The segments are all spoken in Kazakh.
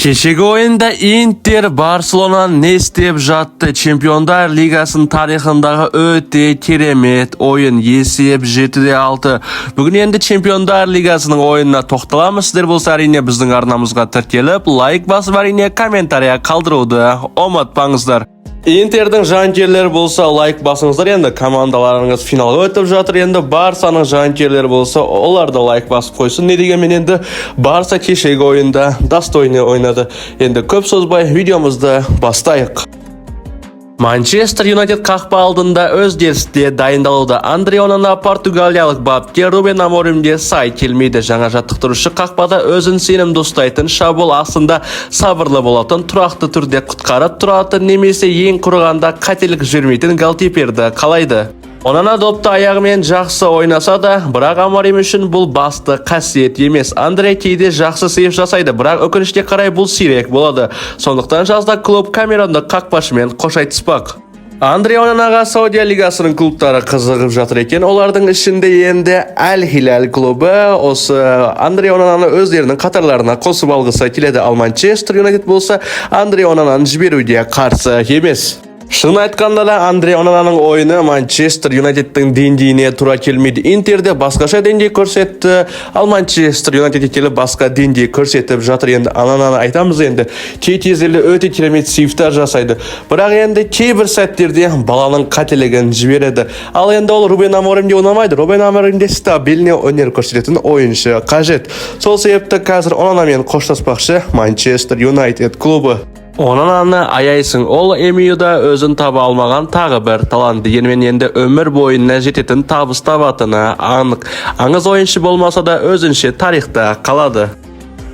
Кешегі ойында Интер Барселона не істеп жатты? Чемпиондар Лигасының тарихындағы өте керемет ойын. Есеп 7-6. Бүгін енді Чемпиондар Лигасының ойынына тоқталамыз. Сіздер болса, әрине, біздің арнамызға тіркеліп, лайк басып, әрине, комментария қалдыруды ұмытпаңыздар. Интердің жанкүйерлері болса, лайк басыңыздар. Енді командаларыңыз финалға өтіп жатыр. Енді Барсаның жанкүйерлері болса, олар да лайк басып қойсын. Не дегенмен, енді Барса кешегі ойында достойный ойнады. Енді көп созбай видеомызды бастайық. Манчестер Юнайтед қақпа алдында өзгерісте дайындалуда. Андре Онана португалиялық бапкер Рубен Аморимге сай келмейді. Жаңа жаттықтырушы қақпада өзін сенімді ұстайтын, шабуыл астында сабырлы болатын, тұрақты түрде құтқарып тұратын немесе ең құрығанда қателік жібермейтін голкиперді қалайды. Онана допты аяғымен жақсы ойнаса да, бірақ Аморим үшін бұл басты қасиет емес. Андре кейде жақсы сейв жасайды, бірақ өкінішке қарай, бұл сирек болады. Сондықтан жазда клуб камеронды қақпашымен қош айтыспақ. Андре Онанаға Саудия лигасының клубтары қызығып жатыр екен. Олардың ішінде енді Әл Хилал клубы осы Андре Онананы өздерінің қатарларына қосып алғысы келеді. Ал Манчестер Юнайтед болса, Андре Онананы жіберуге қарсы емес. Шынын айтқанда да, Андре Онананың ойыны Манчестер Юнайтедтің деңгейіне тура келмейді. Интерде басқаша деңгей көрсетті, ал Манчестер Юнайтедке келіп басқа деңгей көрсетіп жатыр. Енді Онананы айтамыз, енді кей кездерде өте керемет сейвтар жасайды. Бірақ енді кейбір сәттерде баланың қателігін жібереді. Ал енді ол Рубен Аморимге ұнамайды. Рубен Аморимде стабильный өнер көрсететін ойыншы қажет. Сол себепті қазір Онанамен қоштаспақшы Манчестер Юнайтед клубы. Онананы аяйсың, ол МЮда өзін таба алмаған тағы бір талант. Дегенмен енді өмір бойына жететін табыс табатыны анық. Аңыз ойыншы болмаса да, өзінше тарихта қалады.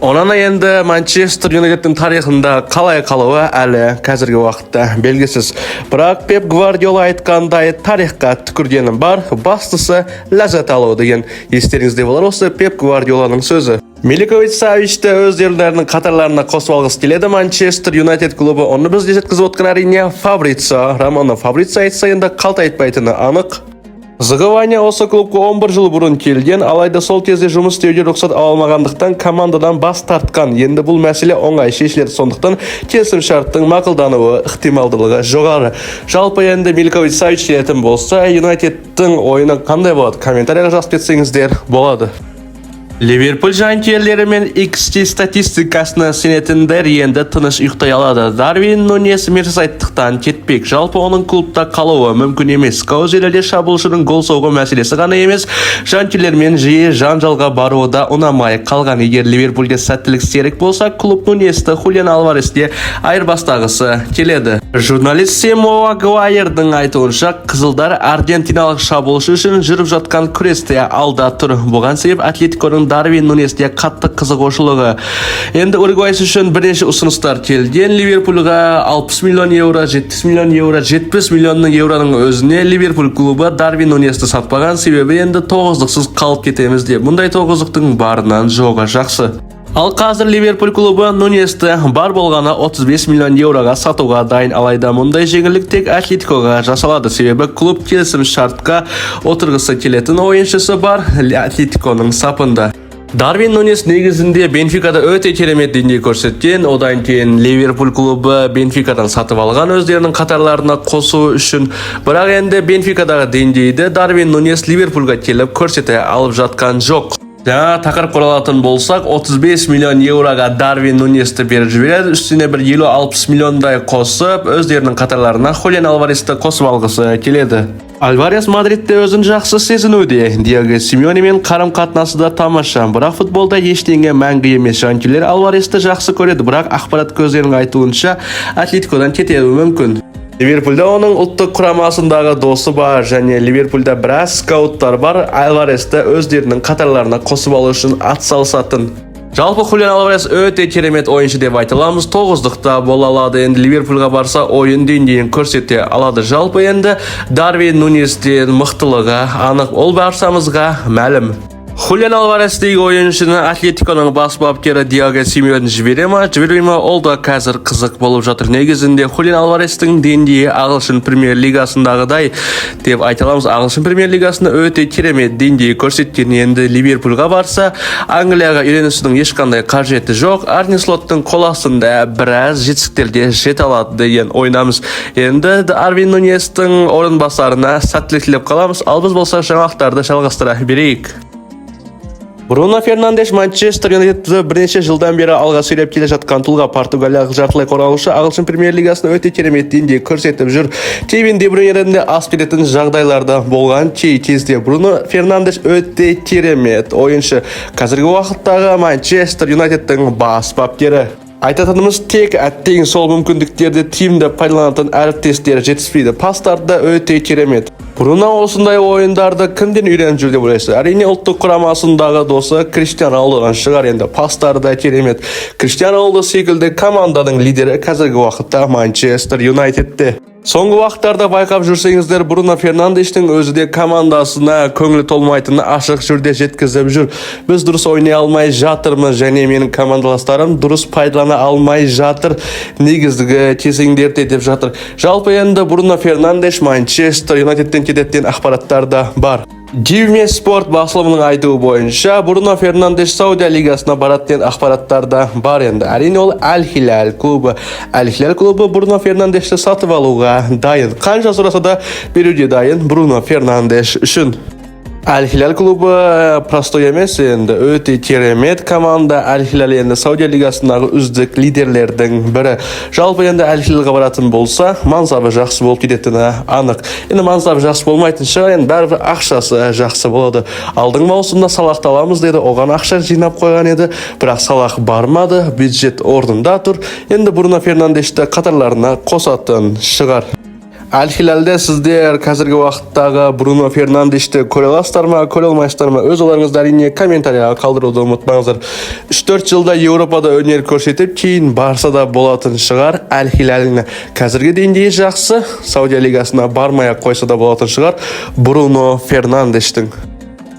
Онана енді Манчестер Юнайтедтің тарихында қалай қалуы әлі қазіргі уақытта белгісіз. Бірақ Пеп Гвардиола айтқандай, тарихқа түкіргенім бар, бастысы ләззат алу деген. Естеріңізде болар осы Пеп Гвардиоланың сөзі. Милинкович Савичті өздерінің қатарларына қосып алғысы келеді Манчестер Юнайтед клубы. Оны бізге жеткізіп отқан, әрине, Фабрицио Романо. Фабрицио айтса, енді қалт айтпайтыны анық. Зығывания осы клубқа 11 жыл бұрын келген, алайда сол кезде жұмыс істеуге рұқсат ала алмағандықтан командадан бас тартқан. Енді бұл мәселе оңай шешіледі, сондықтан келісім шарттың мақұлдануы ықтималдылығы жоғары. Жалпы енді Милинкович Савич келетін болса, Юнайтедтің ойыны қандай болады? Комментарийға жазып кетсеңіздер болады. Ливерпуль жанкүйерлері мен XG статистикасына сенетіндер енді тыныш ұйықтай алады. Дарвин Нуньес Мерсисайдтықтан кетпек. Жалпы оның клубта қалуы мүмкін емес. Скаузерлерде шабуылшының гол соғу мәселесі ғана емес, жанкүйерлермен жиі жанжалға баруы да ұнамай қалған. Егер Ливерпульге сәттілік серік болса, клуб Нуньесті Хулиан Альвареске айырбастағысы келеді. Журналист Семо Агуайрдың айтуынша, қызылдар аргентиналық шабуылшы үшін жүріп жатқан күресте алда тұр. Бұған себеп Атлетиконың Дарвин Нуньеске қатты қызығушылығы. Енді уругвайец үшін бірнеше ұсыныстар келген. Ливерпульға 60 миллион евро, 70 миллион евро, 70 миллион евроның өзіне Ливерпуль клубы Дарвин Нуньесті сатпаған, себебі енді тоғыздықсыз қалып кетеміз деп. Мұндай тоғыздықтың барынан жоғы жақсы. Ал қазір Ливерпуль клубы Нуньесті бар болғаны 35 миллион евроға сатуға дайын, алайда мұндай жеңілдік тек Атлетикоға жасалады, себебі клуб келісім шартқа отырғысы келетін ойыншысы бар Атлетиконың сапында. Дарвин Нуньес негізінде Бенфикада өте керемет деңгей көрсеткен. Одан кейін Ливерпуль клубы Бенфикадан сатып алған өздерінің қатарларына қосу үшін. Бірақ енді Бенфикадағы деңгейді Дарвин Нуньес Ливерпульға келіп көрсете алып жатқан жоқ. Жаңа тақырып оралатын болсақ, 35 миллион евроға Дарвин Нуньесті беріп жібереді. Үстіне бір 50-60 миллиондай қосып, өздерінің қатарларына Хулиан Альваресті қосып алғысы келеді. Альварес Мадридте өзін жақсы сезінуде. Диего Симеонемен қарым-қатынасы да тамаша. Бірақ футболда ештеңе мәңгі емес. Жанкүйерлер Альваресті жақсы көреді, бірақ ақпарат көздерінің айтуынша, Атлетикодан кетуі мүмкін. Ливерпульда оның ұлттық құрамасындағы досы бар және Ливерпульда біраз скауттар бар Альваресті өздерінің қатарларына қосып алу үшін атсалысатын. Жалпы Хулиан Альварес өте керемет ойыншы деп айта аламыз. Тоғыздықта бола алады. Енді Ливерпульға барса, ойын деңгейін көрсете алады. Жалпы енді Дарвин Нуньестен мықтылығы анық. Ол баршамызға мәлім. Хулиан Альварес деген ойыншыны Атлетиконың бас бапкері Диего Симеоне жібере ма, жібермей ма, ол да қазір қызық болып жатыр. Негізінде Хулиан Альварестің деңгейі ағылшын премьер лигасындағыдай деп айта аламыз. Ағылшын премьер лигасында өте керемет деңгей көрсеткен. Енді Ливерпульға барса, Англияға үйренісудің ешқандай қажеті жоқ. Арне Слоттың қол астында біраз жетістіктерге жете алады деген ойдамыз. Енді Дарвин Нуньестің орынбасарына сәттілік тілеп қаламыз. Ал біз болса жаңалықтарды жалғастыра берейік. Бруно Фернандеш Манчестер Юнайтедті бірнеше жылдан бері алға сүйреп келе жатқан тұлға. Португалиялық жартылай қорғаушы ағылшын премьер лигасында өте керемет деңгей көрсетіп жүр. Кевин Де Брюйнеден де асып кететін жағдайларда болған кей кезде. Бруно Фернандеш өте керемет ойыншы. Қазіргі уақыттағы Манчестер Юнайтедтің бас бапкері. Айтатынымыз тек, әттең, сол мүмкіндіктерді тиімді пайдаланатын әріптестері жетіспейді. Пастары да өте керемет. Бруно осындай ойындарды кімден үйреніп жүр деп ойлайсыз? Әрине, ұлттық құрамасындағы досы Криштиану Роналдодан шығар енді. Пастары да керемет. Криштиану Роналдо секілді команданың лидері қазіргі уақытта Манчестер Юнайтедте. Соңғы уақыттарда байқап жүрсеңіздер, Бруно Фернандештің өзі де командасына көңілі толмайтынын ашық түрде жеткізіп жүр. Біз дұрыс ойнай алмай жатырмыз және менің командаластарым дұрыс пайдалана алмай жатыр негізгі кезеңдерде деп жатыр. Жалпы енді Бруно Фернандеш Манчестер Юнайтедтен кететін ақпараттар да бар. Дивме Спорт басылымының айтуы бойынша, Бруно Фернандеш Саудия лигасына барады деген ақпараттар да бар енді. Әрине, ол Әл Хилал клубы. Әл Хилал клубы Бруно Фернандешті сатып алуға дайын. Қанша сұраса да беруге дайын Бруно Фернандеш үшін. Әл Хилал клубы простой емес енді, өте керемет команда. Әл Хилал енді Саудия лигасындағы үздік лидерлердің бірі. Жалпы енді Әл Хилалға баратын болса, мансабы жақсы болып кететіні анық. Енді мансабы жақсы болмайтын шығар, енді бәрібір ақшасы жақсы болады. Алдыңғы маусымда Салахты аламыз деді, оған ақша жинап қойған еді, бірақ Салах бармады, бюджет орнында тұр. Енді Бруно Фернандешті қатарларына қосатын шығар. Әл Хилалде сіздер қазіргі уақыттағы Бруно Фернандешті көре аласыздар ма, көре алмайсыздар ма? Өз ойларыңызды, әрине, комментарияға қалдыруды ұмытпаңыздар. 3-4 жылда Еуропада өнер көрсетіп, кейін барса да болатын шығар Әл Хилаліне. Қазіргі деңгейі жақсы, Саудия лигасына бармай ақ қойса да болатын шығар Бруно Фернандештің.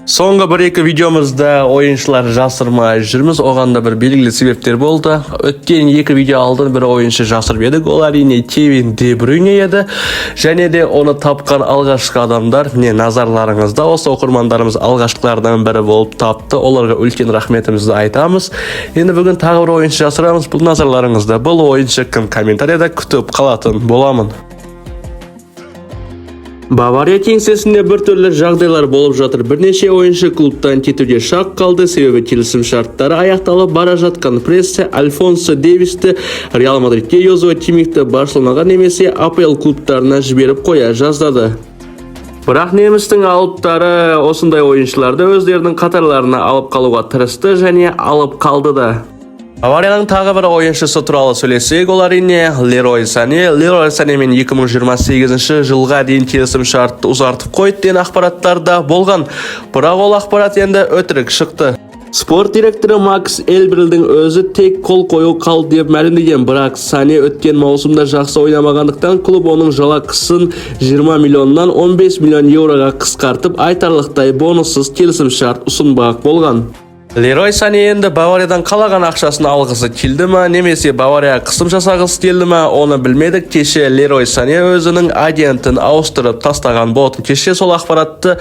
Соңғы бір-екі видеомызда ойыншылар жасырмай жүрміз, оған да бір белгілі себептер болды. Өткен екі видео алдын бір ойыншы жасырып едік, ол, әрине, Кевин Де Брюйне еді. Және де оны тапқан алғашқы адамдар, міне, назарларыңызда, осы оқырмандарымыз алғашқылардан бірі болып тапты. Оларға үлкен рахметімізді айтамыз. Енді бүгін тағы бір ойыншы жасырамыз, бұл назарларыңызда. Бұл ойыншы кім? Комментарияда күтіп қалатын боламын. Бавария кеңсесінде біртүрлі жағдайлар болып жатыр. Бірнеше ойыншы клубтан кетуге шақ қалды, себебі келісім шарттары аяқталып бара жатқан. Пресса Альфонсо Дэвисті Реал Мадридке, Йозуа Киммихті Барселонаға немесе АПЛ клубтарына жіберіп қоя жаздады. Бірақ немістің алыптары осындай ойыншыларды өздерінің қатарларына алып қалуға тырысты және алып қалды да. Баварияның тағы бір ойыншысы туралы сөйлесек, ол, әрине, Лерой Сане. Лерой Санемен 2028 жылға дейін келісім шартты ұзартып қойды деген ақпараттар да болған. Бірақ ол ақпарат енді өтірік шықты. Спорт директоры Макс Эльберлдің өзі тек қол қою қалды деп мәлімдеген, бірақ Сане өткен маусымда жақсы ойнамағандықтан клуб оның жалақысын 20 миллионнан 15 миллион еуроға қысқартып, айтарлықтай бонуссыз келісім шарт ұсынбақ болған. Лерой Сане енді Бавариядан қалаған ақшасын алғысы келді ма, немесе Баварияға қысым жасағысы келді ма, оны білмедік. Кеше Лерой Сане өзінің агентін ауыстырып тастаған болатын. Кеше сол ақпаратты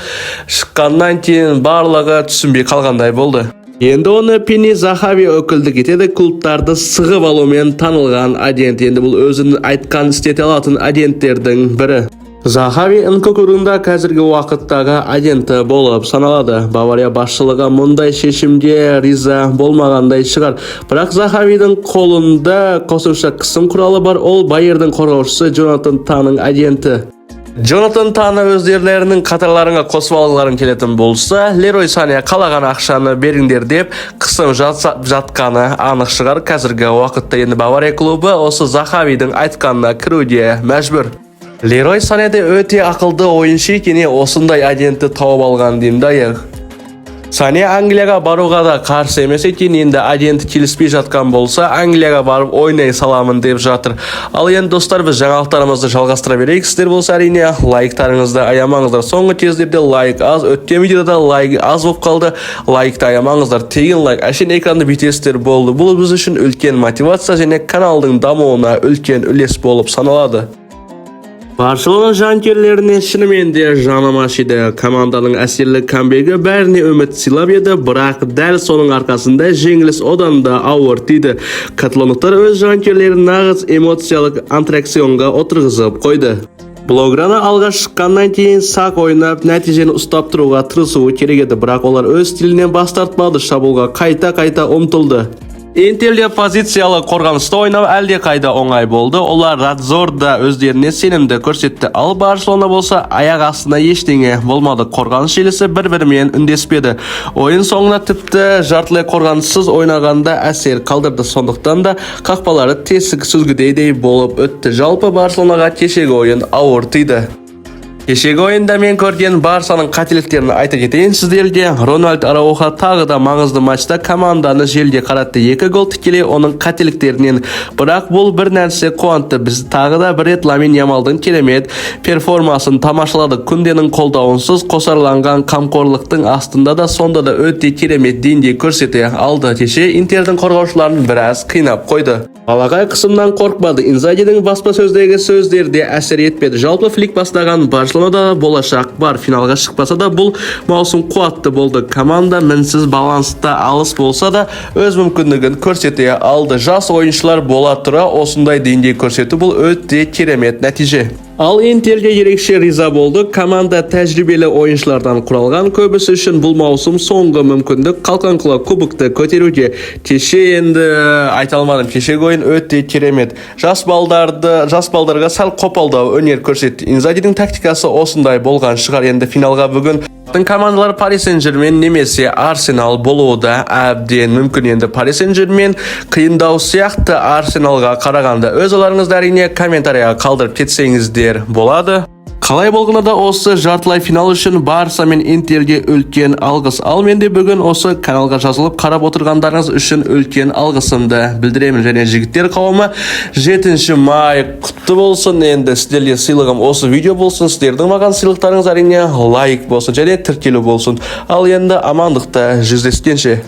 шыққаннан кейін барлығы түсінбей қалғандай болды. Енді оны Пини Захави өкілдік етеді, клубтарды сығып алумен танылған агент. Енді бұл өзінің айтқан істете алатын агенттердің бірі. Захави Нкункудың да қазіргі уақыттағы агенті болып саналады. Бавария басшылығы мұндай шешімге риза болмағандай шығар. Бірақ Захавидің қолында қосымша қысым құралы бар, ол Байердің қорғаушысы Джонатан Таның агенті. Джонатан Таны өздерінің қатарларына қосып алғыларың келетін болса, Лерой Сане қалаған ақшаны беріңдер деп қысым жатқаны анық шығар қазіргі уақытта. Енді Бавария клубы осы Захавидің айтқанына кіруге мәжбүр. Лерой Сане де өте ақылды ойыншы екен, осындай агентті тауып алған деймін да. Сане Англияға баруға да қарсы емес екен. Енді агенті келіспей жатқан болса, Англияға барып ойнай саламын деп жатыр. Ал енді, достар, біз жаңалықтарымызды жалғастыра берейік. Сіздер болса, әрине, лайктарыңызды аямаңыздар. Соңғы кездерде лайк аз, өткен видеода лайк аз болып қалды. Лайкты аямаңыздар, тегін лайк, әшейін экранды бүйтесіздер, болды. Бұл біз үшін үлкен мотивация және каналдың дамуына үлкен үлес болып саналады. Барселона жанкүйерлеріне шынымен де жаным ашиды. Команданың әсерлі камбегі бәріне үміт сыйлап еді, бірақ дәл соның арқасында жеңіліс одан да ауыр тиді. Каталондықтар өз жанкүйерлерін нағыз эмоциялық аттракционға отырғызып қойды. Блауграна алға шыққаннан кейін сақ ойнап, нәтижені ұстап тұруға тырысуы керек еді, бірақ олар өз стилінен бас тартпады, шабуылға қайта-қайта ұмтылды. Интерде позициялы қорғаныста ойнау әлде қайда оңай болды. Олар Радзорда өздеріне сенімді көрсетті. Ал Барселона болса, аяқ астында ештеңе болмады. Қорғаныс желісі бір-бірімен үндеспеді. Ойын соңына тіпті жартылай қорғаныссыз ойнағанда әсер қалдырды. Сондықтан да қақпалары тесік сүзгідей болып өтті. Жалпы, Барселонаға кешегі ойын ауыр тиді. Кешегі ойында мен көрген Барсаның қателіктерін айта кетейін сіздерге. Рональд Арауха тағы да маңызды матчта команданы желге қаратты. Екі гол тікелей оның қателіктерінен. Бірақ бұл бір нәрсе қуантты. Біз тағы да бір рет Ламин Ямалдың керемет перформасын тамашаладық. Күнденің қолдауынсыз, қосарланған қамқорлықтың астында да, сонда да өте керемет деңгей көрсете алды. Кеше Интердің қорғаушыларын біраз қинап қойды. Балағай қысымнан қорықпады. Инзагидің баспасөздегі сөздері де әсер етпеді. Жалпы, Флик бастаған Барселонада болашақ бар. Финалға шықпаса да, бұл маусым қуатты болды. Команда мінсіз баланста алыс болса да, өз мүмкіндігін көрсете алды. Жас ойыншылар бола тұра осындай деңгей көрсету — бұл өте керемет нәтиже. Ал Интерге ерекше риза болды. Команда тәжірибелі ойыншылардан құралған. Көбісі үшін бұл маусым соңғы мүмкіндік қалқан құла кубокты көтеруге. Кеше енді айта алмадым. Кешегі ойын өте керемет. Жас балдарға сәл қопалдау өнер көрсетті. Инзагидің тактикасы осындай болған шығар. Енді финалға бүгін командалар Пари Сен-Жермен немесе Арсенал болуы да әбден мүмкін. Енді Пари Сен-Жермен қиындау сияқты Арсеналға қарағанда. Өз ойларыңызды, әрине, комментарияға қалдырып кетсеңіздер болады. Қалай болғанда да, осы жартылай финал үшін Барса мен Интерге үлкен алғыс. Ал мен де бүгін осы каналға жазылып қарап отырғандарыңыз үшін үлкен алғысымды білдіремін. Және, жігіттер қауымы, 7 май құтты болсын. Енді сіздерге сыйлығым осы видео болсын. Сіздердің маған сыйлықтарыңыз, әрине, лайк болсын және тіркелу болсын. Ал енді амандықта жүздескенше.